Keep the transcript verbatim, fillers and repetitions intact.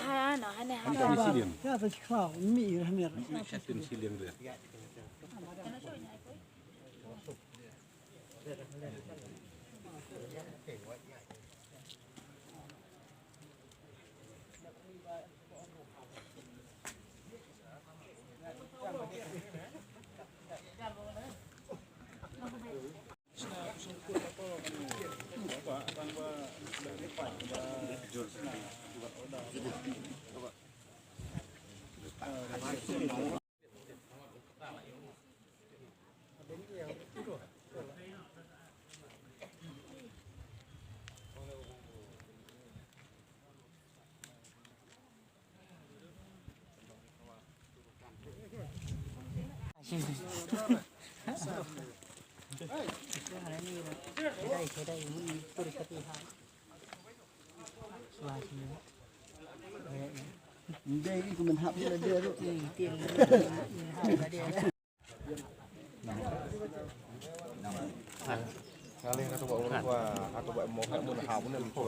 Ha, no, hane ha. Hane shiliang. Ya, ta chikhlaw, mi, hane. Mi shatin shiliang de. Ndai ni ku men hap ni la dia tu. Kali kata ba ulu ba, kata ba mo hap mun hap mun tu.